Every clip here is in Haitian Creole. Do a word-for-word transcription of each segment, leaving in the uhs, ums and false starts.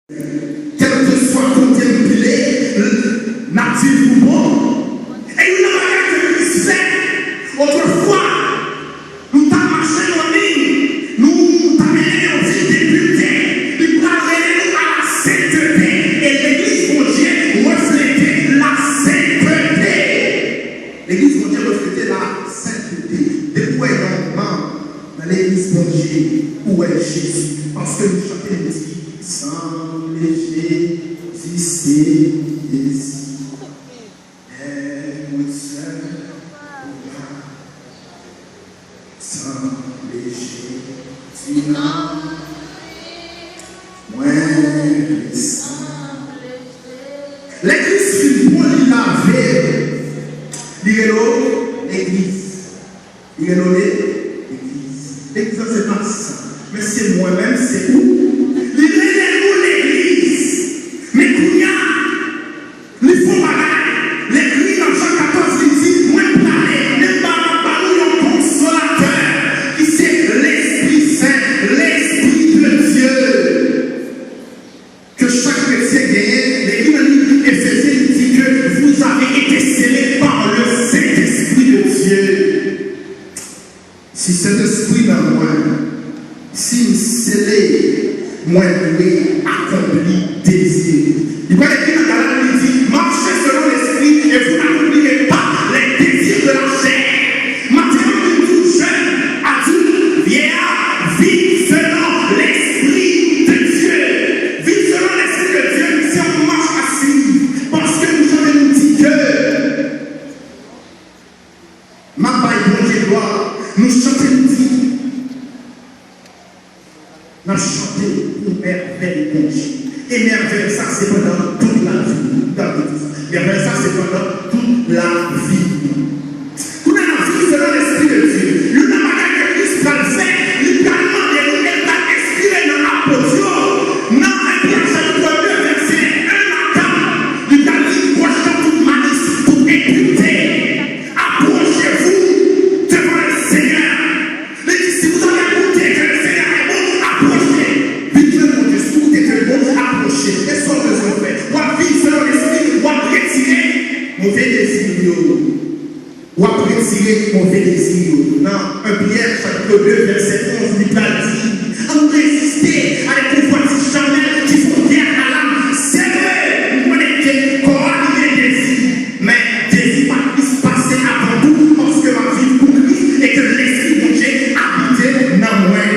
Kèlkeswa kote m pile, n ap viv pou bon. E youn nan bagay ke Kris fè, otrefwa, nou t ap mache nan liy, nou t ap mennen yon vi de pite. Li pral rele nou a la sentete. E legliz Bondye reflete la sentete. Legliz Bondye reflete la sentete. Depi w wè yon manm nan legliz Bondye, ou wè Jezi. Paske nou chante, nou di, sanble Jezi, se Jezi. Lè mwen sèl, ou la. Sanble Jezi nan mwen, sanble Jezi. Lè Kris fin pran, li lave, li rele w legliz. Li rele w le-, legliz. Legliz la se pa sa. Men se mwen menm, se ou. Li rele nou legliz. Men kounye a, li fè yon bagay. Li ekri nan Jan katòz, li di, mwen prale, men m ba, m ap ba nou yon konsolatè, ki se Lespri Sen, Lespri de Dye. Ke chak kretyen genyen, li ekri nan liv Efezyen, li di ke vous avez été scellés par le Saint-Esprit de Dieu. Si Sentespri nan mwen, si m sele, mwen dwe akonpli dezi li. Li pral ekri nan Galat, li di, marchez selon l'esprit et vous n'accomplirez pas les désirs de la chair. Maten an, m vin di w, jèn, adilt, vyè a, viv selon Lespri de Dye. Viv selon Lespri de Dye, se yon mach a swiv. Paske nou chante, nou di ke M ap bay Bondye glwa. Nou chante, nou di, n ap chante pou mèvèy Bondye. E mèvèy sa, se pandan tout lavi nou. Gade sa. Mèvèy sa, se pandan tout lavi nou. Kounye a, n ap viv selon Lespri de Dye. Youn nan bagay ke Kris pral fè, li pral mande nou, e l pral enspire nan apot yo. Nan Pyè chapit de, vèsè en a kat, li pral di, pwoche tout malis, tout enpite. Approchez-vous devant le Seigneur. Li di, si vous avez goûté que le Seigneur est bon, approchez. Vin jwenn Bondye. Si w goute ke l bon, apwoche. E sa w bezwen fè? W ap viv selon Lespri, w ap retire move dezi yo. W ap retire move dezi yo. Nan en Pyè, chapit de, vèsè onz, li pral di, ann reziste a des convoitises charnelles qui font guerre à l'âme. Se vre, nou konnen ke kò a li gen dezi. Men dezi pa plis pase avan tou, paske m ap viv pou Kris e ke Lespri Bondye abite nan mwen.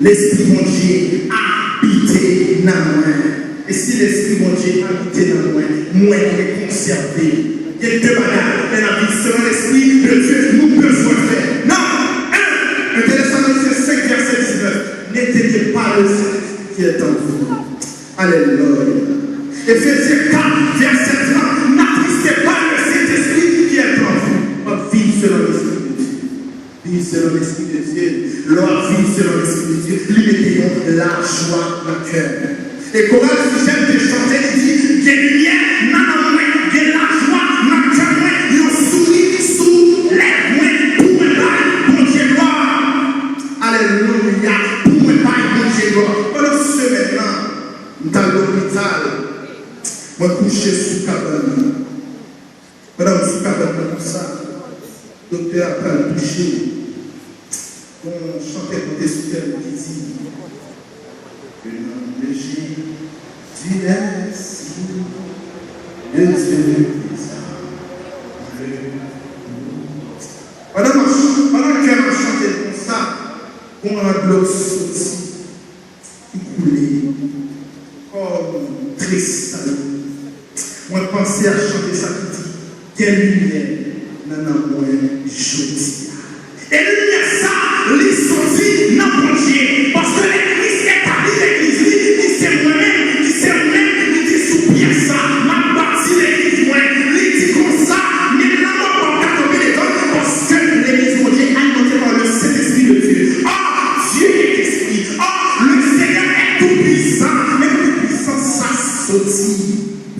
Lespri Bondye abite nan mwen. E si Lespri Bondye abite nan mwen, mwen dwe konsève. Gen de bagay, lè n ap viv selon Lespri de Dye, nou bezwen fè. Nan en, en Tesalonisenyen senk, vèsè diznèf, n'éteignez pas le Saint-Esprit qui est en vous. Alelouya. Efezyen kat, vèsè trant, n'attristez pas le Saint-Esprit qui est en vous. W ap viv selon Lespri de Dye. Viv selon Lespri de Dye. Lè w ap viv selon Lespri de Dye, li mete yon lajwa nan kè w. E koral Fijèn te chante, li di, gen limyè nan nanm mwen, gen lajwa nan kè mwen, yon souri sou lèv mwen, pou mwen bay Bondye glwa. Alelouya. Pou mwen bay Bondye glwa. Pandan semèn nan, m t al lopital. Mwen kouche sou kabann nan. Pandan m sou kabann nan konsa, doktè a pral touche m. Gon chantè monte sou tèt mwen ki di, le nom de Jésus, merci, de Dieu, pandan m ap ch-, pandan kè m ap chante konsa, gon ran dlo soti ki koule kòm tresay. Mwen panse a chante sa ki di, gen limyè nan nanm mwen jodi a. E limyè sa, li soti nan Bondye. Paske lè Kris etabli legliz li, li se mwen menm, li se ou menm, li di sou pyè sa, m ap bati legliz mwen. Li di konsa, men lanmò pa ka kanpe devan l, paske legliz Bondye alimante par le Saint-Esprit de Dieu. Ah, Dieu est esprit. Ah, le Seigneur est tout puissant. Men kote pwisans sa soti?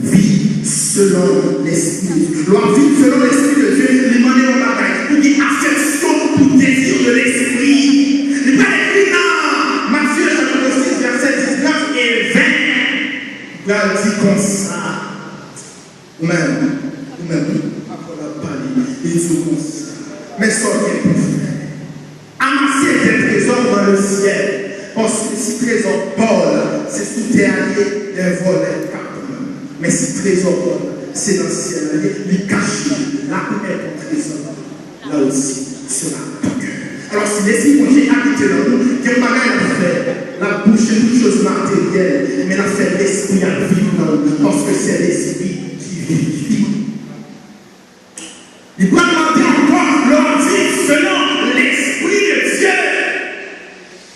Viv selon Lespri. Lè w ap viv selon Lespri de Dye, li mande yon bagay. Ou gen afeksyon pou dezi de lespri. Li pral ekri nan Matye chapit sis, vèsè diznèf e Pral di konsa, ou menm, ou menm, wi, pawòl la pale, li di w konsa, men sa w gen pou fè. Amase tes trésors dans le ciel, paske si trezò pa w la, se sou tè a li ye, de vòlè k ap pran l. Men si trezò pa w la, se nan syèl la li ye, li kache la ou mete trezò. Là aussi, cela. Alò, si Lespri Bondye abite nan nou, gen yon bagay l ap fè. L ap bouche tout choz materyèl, men l ap fè Lespri a viv nan ou, paske se Lespri ki vivi. Li pral mande ankò, lè w di, selon Lespri de Dye,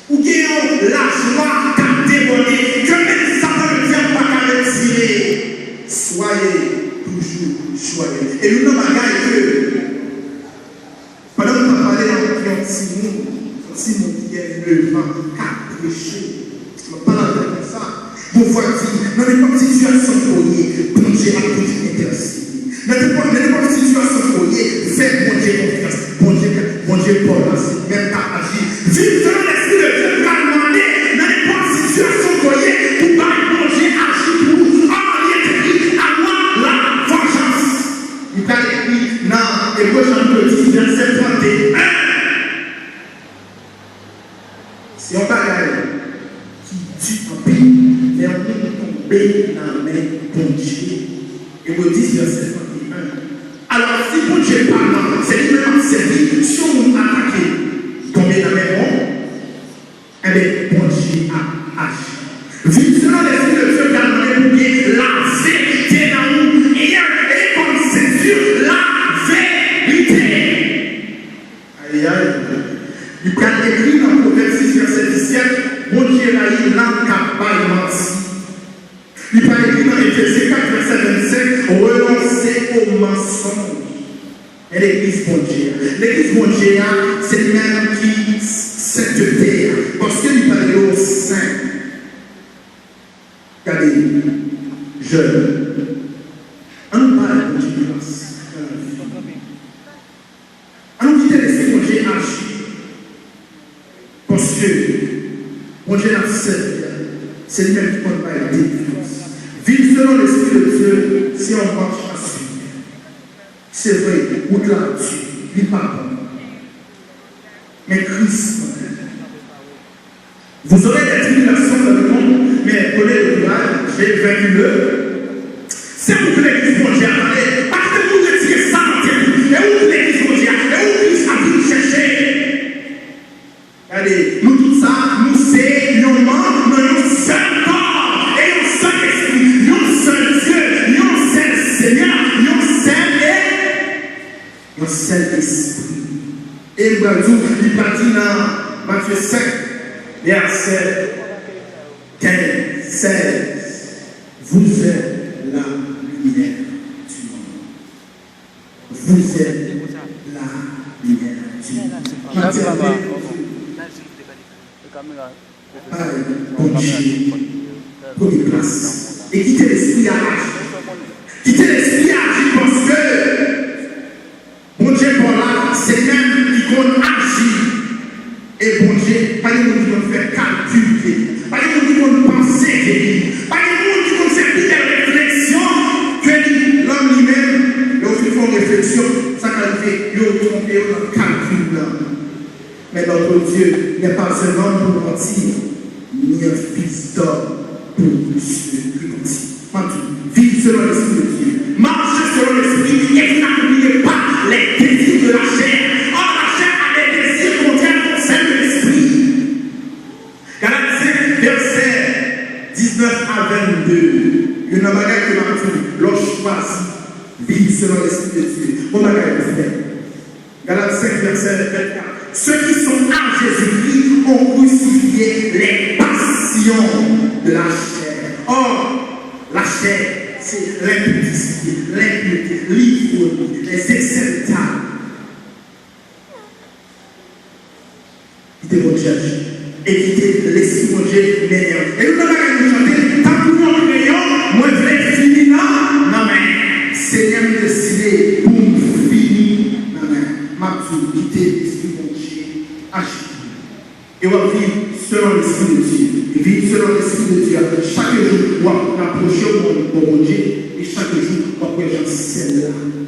ou gen yon lajwa k ap debòde, ke menm Satan ledyab pa ka retire. Soyez toujours joyeux. E youn nan bagay ke Pandan m t ap pale avèk yon timoun, yon timoun ki gen nèf an, k ap preche, m ap pale avè l konsa, yon vwa di, nan nenpòt sitiyasyon ke w ye, Bondye ap toujou entèsede. Nan nenpòt, nan nenpòt sitiyasyon ke w ye, fè Bondye konfyans. Bondye, Bondye pa w la, se li menm k ap aji. Viv selon Lespri de Dye pral mande, nan nenpòt sitiyasyon ke w ye, pou bay Bondye aji pou ou. An, li ekri, à moi la vengeance. Li pral ekri nan Ebre chapit dis, vèsè trannteyen. Se yon bagay ki di anpil, lè yon moun tonbe nan men Bondye. Ebre dis, vèsè trannteyen. Alò, si Bondye pa nan, se li menm ap sèvi, si yon moun atake, tonbe nan men moun, Enben, Bondye ap aji. Viv selon Lespri de Dye pral mande pou gen laverite nan ou. Ayez, ayez comme ceinture la vérité. Ayayay. Li pral ekri nan Pwovèb sis vèsè disèt, Bondye rayi lang k ap bay manti. Li pral ekri nan Efezyen kat vèsè vennsenk, renoncez au mensonge. Men legliz Bondye a. Legliz Bondye a, se li menm ki sentete a. Paske li pale yo sen. Gade, jèn. Ann bay Bondye plas nan lavi nou. Ann kite Lespri Bondye aji. Paske Bondye n ap sèvi a, se li menm ki konn bay delivrans. Viv selon Lespri de Dye, se yon mach a swiv. Se vre, wout la di, li pa bon. Men Kris konn. Vous aurez des tribulations dans le monde, mais prenez le courage, j'ai vaincu le. Se pou ke legliz Bondye a pale, pa kite moun retire sa nan tèt ou. E ou ki legliz Bondye a, e ou ki sa vin chèche. Gade, nou tout sa, nou se yon manm nan yon sèl kò e yon sèl espri, yon sèl Dye, yon sèl Senyè, yon sèl e yon sèl espri. E m pral di w, li pral di nan Matye senk, vèsè kenz, sèz, vous êtes la lumière du monde. Vous êtes la lumière du monde. Matye a di, bay Bondye premye plas. E kite Lespri a aji. Kite Lespri a aji paske Bondye pa w la, se li menm ki konn aji. E Bondye, pa gen moun ki konn fè kalkil de li. Pa gen moun ki konn panse de li. Pa gen moun ki konn fè pi bèl refleksyon ke li, lòm li menm. Lè w fin fè yon refleksyon, sa ka rive, yo twonpe yo nan kalkil nan. Mais notre Dieu n'est pas un homme pour mentir, ni un fils d'homme pour se repentir. M ap di w, viv selon Lespri de Dye. Mache selon Lespri, et vous n'accomplirez pas les désirs de la chair. Or, la chair a des désirs contraires aux celles de l'Esprit. Galat senk, vèsè diznèf a vennde. Youn nan bagay ke m ap di w, lè w chwazi viv selon Lespri de Dye, bon bagay ou fè. Galates cinq, verset vingt-quatre. Ceux qui sont à Jésus-Christ ont crucifié les passions de la chair. Or, la chair, c'est l'impudicité, l'impureté, l'ivrognerie, les excès de table. Kite Bondye aji. E kite Lespri Bondye mennen w. E youn nan bagay nou chante, tankou yon kreyon, mwen vle fini nan, nan men. Senyè, m deside pou m fini nan men. M ap di w, kite Lespri Bondye aji. E w ap viv selon Lespri de Dye. E viv selon Lespri de Dye Chak jou w ap rapwoche w bò Bondye, e chak jou w ap wè jan syèl la